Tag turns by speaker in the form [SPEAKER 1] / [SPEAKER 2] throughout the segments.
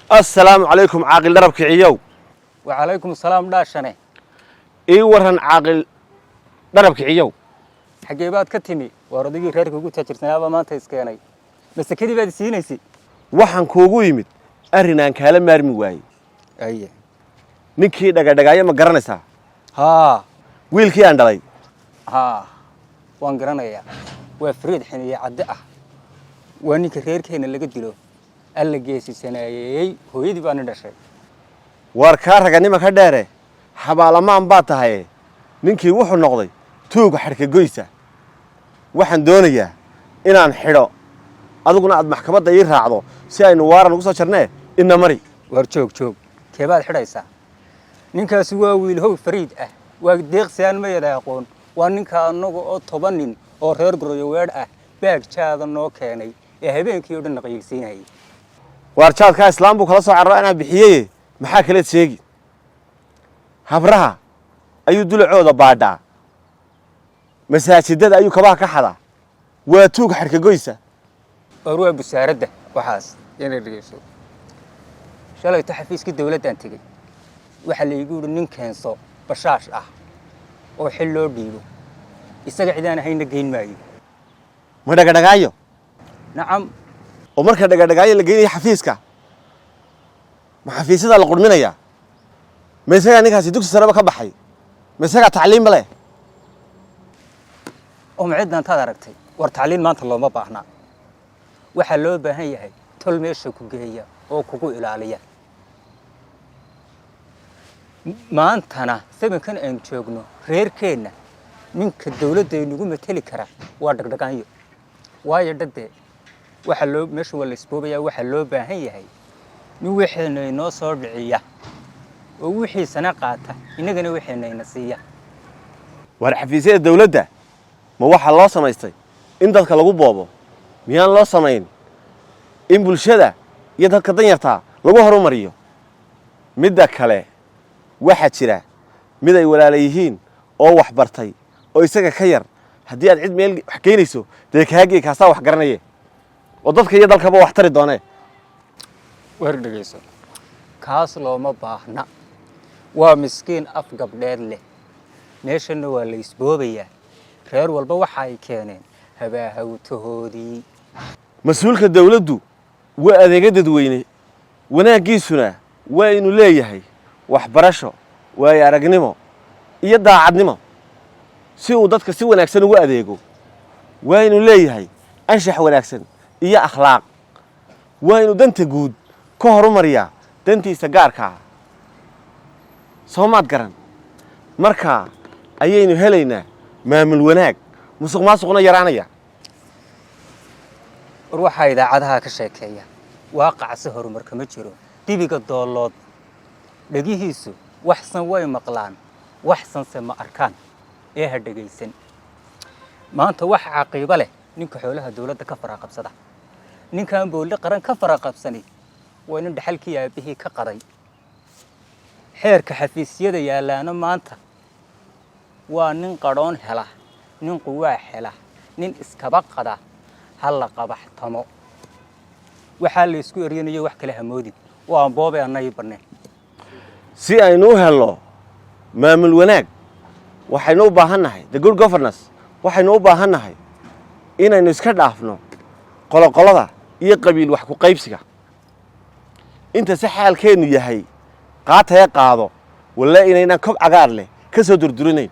[SPEAKER 1] Assalaamu calaykum, Caaqil Dharab Kiciyow.
[SPEAKER 2] Wacalaykum asalaam, dhaashane.
[SPEAKER 1] Ii waran, Caaqil Dharab Kiciyow.
[SPEAKER 2] Xaggee baad ka timi? Waar odaygii reerka ugu taajirtanaaba maanta iskeenay. Masekadii baad isiinaysay?
[SPEAKER 1] Waxaan kuugu yimid arrin aan kaala maarmi waayey.
[SPEAKER 2] Aye.
[SPEAKER 1] Ninkii dhagadhagaayo ma garanaysaa?
[SPEAKER 2] Haa.
[SPEAKER 1] Wiilkii aan dhalay.
[SPEAKER 2] Haa, waan garanayaa. Waa Fariid xiniye cadde ah. Waa ninka reerkeenna laga dilo. Alla geesisanaayeeyey, hooyadii baa nin dhashay.
[SPEAKER 1] Waar kaa raganima ka dheere, xabaalamaan baad tahaye. Ninkii wuxuu noqday tuuga xadhka goysa. Waxaan doonayaa inaan xidho, adiguna aad maxkamadda ii raacdo si aynu waaran ugu soo jarnee. Ina mari.
[SPEAKER 2] Waar joog, joog! Keebaad xidhaysaa? Ninkaasi waa wiil how fariid ah, waa deeqsi aan mayada aqoon. Waa ninka annaga oo 10 nin oo reer goroyo weedh ah baag jaada noo keenay ee habeenkii oo dhan naqayiilsiinayay.
[SPEAKER 1] Waar jaadkaa islaam buu kala soo carara, anaa bixiyeye. Maxaa kaleed sheegi? Habraha ayuu dulacooda baadhaa, masaajidada ayuu kabaha ka xadaa. Waa tuug xadhka goysa.
[SPEAKER 2] Waar waa busaaradda waxaas inay dhegeyso. Shalayto xafiiskii dawladdaan tegey. Waxaa la iigu yidhi nin keenso bashaash ah oo xil loo dhiibo, isaga cidaan ahayna geyn maayo.
[SPEAKER 1] Ma dhagadhagaayo?
[SPEAKER 2] Nacam.
[SPEAKER 1] Oo marka dhagadhagaayo la geynaya xafiiska, ma xafiisyadaa la qurminayaa? Ma isagaa ninkaasi dugsi sareba ka baxay? Ma isagaa tacliimba leh?
[SPEAKER 2] Oo ma ciddan taad aragtay? War tacliin maanta looma baahnaa. Waxaa loo baahan yahay tol meesha ku geeya oo kugu ilaaliya. Maantana sabankan aynu joogno, reerkeenna ninka dawladda inugu mateli kara waa Dhagdhagaanyo. Waayo dhadee waxaa loo meesha waa la isboobayaa. Waxaa loo baahan yahay nin wixiina inoo soo dhiciya oo wixiisana qaata, innagana wixiina ina siiya.
[SPEAKER 1] Waar xafiisyada dawladda ma waxaa loo samaystay in dadka lagu boobo? Miyaan loo samayn in bulshada iyo dadka danyartaa lagu horumariyo? Midda kale, waxaa jira mid ay walaala yihiin oo wax bartay oo isaga ka yar. Haddii aad cid meel wax geynayso, dee kaagee kaasaa wax garanaye oo dadka iyo dalkaba wax tari doonee.
[SPEAKER 2] War dhegayso, kaas looma baahna. Waa miskiin af gabdheed leh. Meeshanna waa la isboobayaa. Reer walba waxa ay keeneen habaahawtahoodii.
[SPEAKER 1] Mas-uulka dawladdu waa adeega dadweyne. Wanaaggiisuna waa inuu leeyahay waxbarasho, waayo aragnimo iyo daacadnimo si uu dadka si wanaagsan ugu adeego. Waa inuu leeyahay anshax wanaagsan iyo akhlaaq. Waa inuu danta guud ka horumariyaa dantiisa gaarka ah. Soo maad garan? Markaa ayaynu helaynaa maamul wanaag, musuq maasuqna yaraanaya.
[SPEAKER 2] War waxaa idaacadaha ka sheekeeya waaqacse horumar kama jiro. Dibiga doolood dhegihiisu waxsan way maqlaan, waxsanse ma arkaan. Ee ha dhegaysan. Maanta waxa caqiibo leh ninka xoolaha dawladda ka faraqabsada. Ninkaan boolli qaran ka faraqabsani waa nin dhaxalkii aabbihii ka qaday. Xeerka xafiisyada yaallaana maanta waa nin qadhoon hela, nin quwaa hela, nin iskaba qada. Ha la qabaxtamo. Waxaa la isku eryanayo wax kale hamoodin. Waa boobe annagii banneen.
[SPEAKER 1] Si aynu u helno maamul wanaag, waxaynu u baahan nahay the good governance. Waxaynu u baahan nahay inaynu iska dhaafno qoloqolada iyo qabiil wax ku qaybsiga. Inta si xaalkeennu yahay qaataya qaado, walle inaynaan kob cagaar leh ka soo durdurinayn.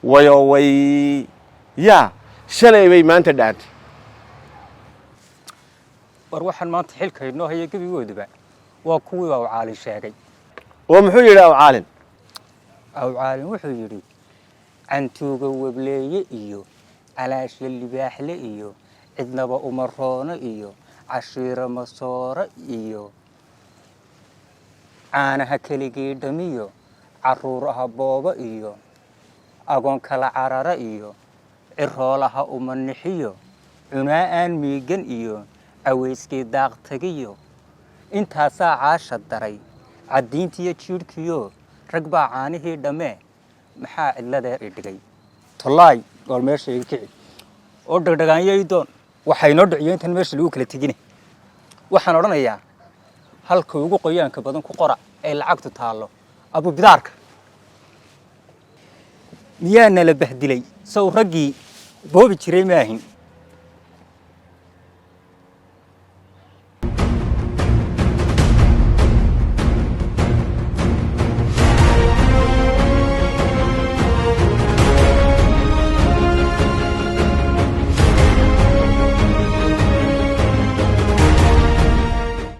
[SPEAKER 1] Wayo way yaa shalay bay maanta dhaantay.
[SPEAKER 2] War waxaan maanta xilka inoo haya gebigooduba waa kuwii Awcaalin sheegay.
[SPEAKER 1] Oo muxuu yidhi Awcaalin?
[SPEAKER 2] Awcaalin wuxuu yidhi cantuuga webleeye iyo calaashya libaaxle iyo cidnaba umaroono iyo cashiiro masoore iyo caanaha keligii dhamiyo caruuraha boobo iyo agoon kala carara iyo ciroolaha umanixiyo cunaa aan miigan iyo cawayskii daaqtagiyo. Intaasaa caasha daray caddiintiyo jiidhkiyo. Rag baa caanihii dhammee, maxaa cidladeer i dhigay? Tollaay, gool meesha iga kici oo dhagdhagaanyo ii doon. Waxaa inoo dhiciyo intan meesha lagu kala tegine. Waxaan odhanayaa Halka ugu qoyaanka badan ku qora ee lacagtu taallo, abubidaarka. Miyaa nala bahdilay? Sow raggii boobi jiray maahin?